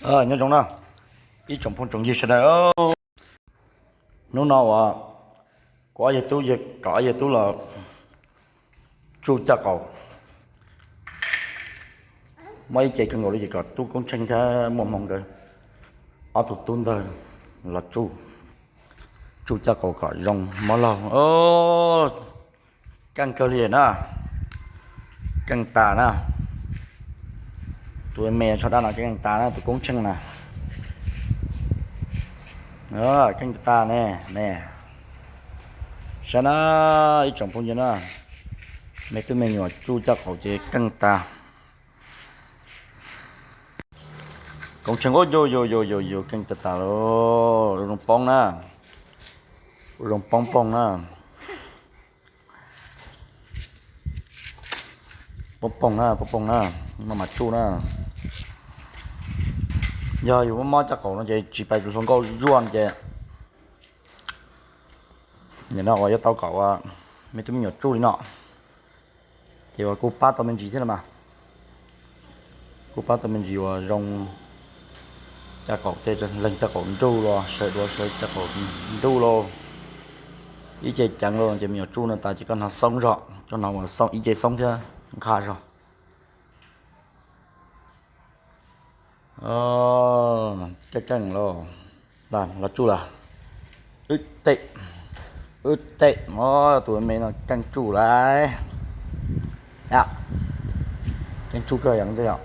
Nyob zoo na, ib tsoom phooj tsoom ywg sawv daws. Hnub no uas kuv ob yawg tub, kom ob yawg tub los tsuj caj qaum. Muaj ib ce kawg nkaus li ces kom tub Koob Tsheej thiab muaj hmoo nkawd ob tug tub ntxawg los tsuj, tsuj caj qaum kom zoo mob laug. Keej kawg li na, keej tas na. Tus me tsho dab no keej tas na, tus Koob Tsheej na. Keej tas ne, ne. Saib na, ib tsoom phooj ywg na, me tub me nyuam tsuj caj qaum ces keej tas. Koob Tsheej, ua yus yus yus yus yus keej tas tas lauj, ua zoo poob na, ua zoo poob poog na. Poob poog na, poob poog na, maj mam tsuj na. Yog yus mob mob caj qaum no ces tsis pais hluas nkauj zuaj ces nim no uas yuav tau kom uas me tub me nyuam tsuj li no, ces uas kuj pab tau me ntsis thiab los mas. Kuj pab tau me ntsis uas zoo caj qaum tej, leeg caj qaum nruj los sawv duav sawv caj qaum nruj lauj. Ib ce ceev lauj ces me nyuam tsuj no tas ces koj hnov xoob zog, koj hnov uas xoob, ib ce xoob thiab nqha zog. Keej keej lauj. Los tsuj lawm. Wb tej, wb tej, tus me no keej tsuj lawm. Keej tsuj kawg yom ntxwg yom.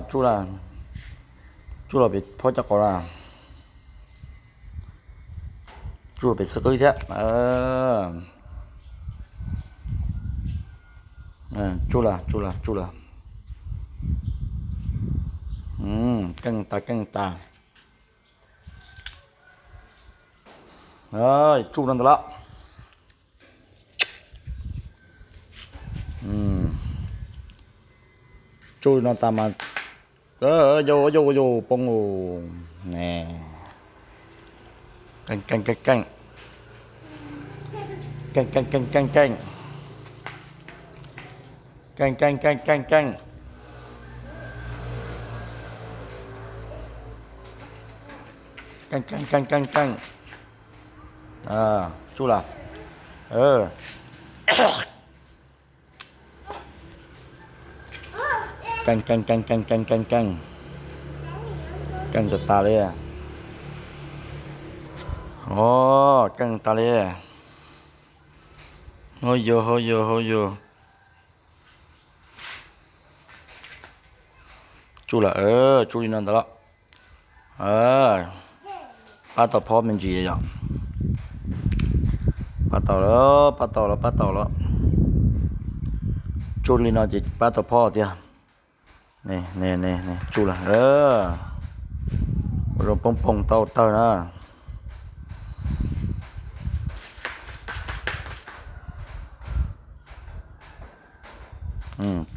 Tsuj lawm, tsuj los pem phob caj qaum lawm. Tsuj pem xwb qwb thiab. Tsuj lawm, tsuj lawm, tsuj lawm. Keej tas, keej tas. Tsuj no ntawd lawm. Tsuj no tas mas, yau yau yau poob ne. Keej keej keej keej. Keej keej keej keej keej. Keej keej keej keej keej. Keej keej keej keej keej. Tsuj lawm. Keej keej keej keej keej keej keej. Keej tas tas li. Os, keej tas li. Hauj yus, hauj yus, hauj yus. Tsuj lawm, tsuj li no ntawd lawm. Pab tau phob me ntsis yom. Pab tau lawm, pab tau lawm, pab tau lawm. Tsuj li no ces pab tau phob tiag. Ne, ne, tsuj lawm. Ua zoo poob poog tau tawg na.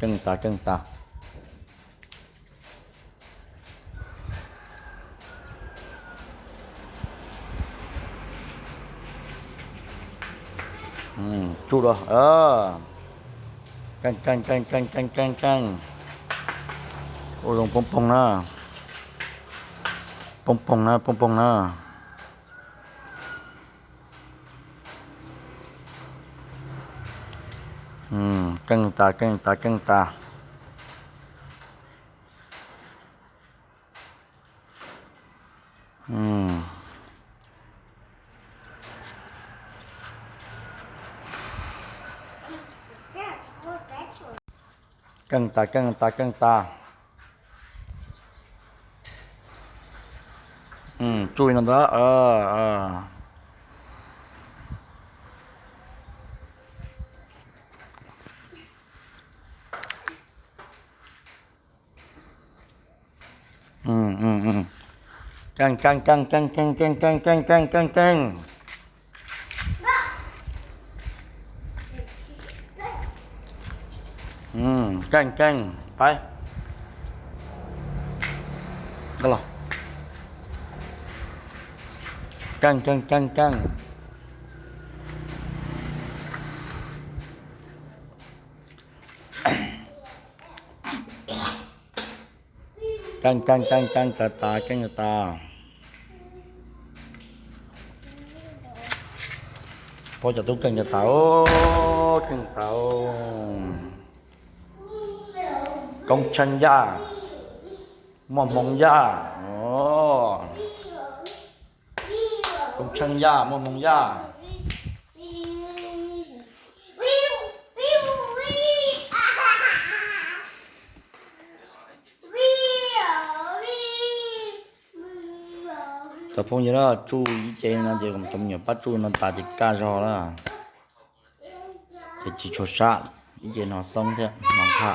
Keej tas, keej tas. Tsuj lawm. Keej keej keej keej keej keej keej. Ua zoo poob poog na. Poob poog na, poob poog na. Keej tas, keej tas, keej tas. Keej tas, keej tas, keej tas. Tsuj li no ntawd. Keej keej keej keej keej keej keej keej keej keej keej. Keej keej pab. Keej keej keej keej. Keej keej keej keej tas tas keej tas tas. Pab cov tub keej tas tas, keej tas. Koob tsheej yaj, muaj hmoo yaj. Koob tsheej yaj, muaj hmoo yaj. Cov phooj ywg, tsuj ib ce no ces cov me nyuam pab tsuj no tas ces kaj zog lawm. Ces tsis tshua sab, ib ce no xoob thiab no nqha.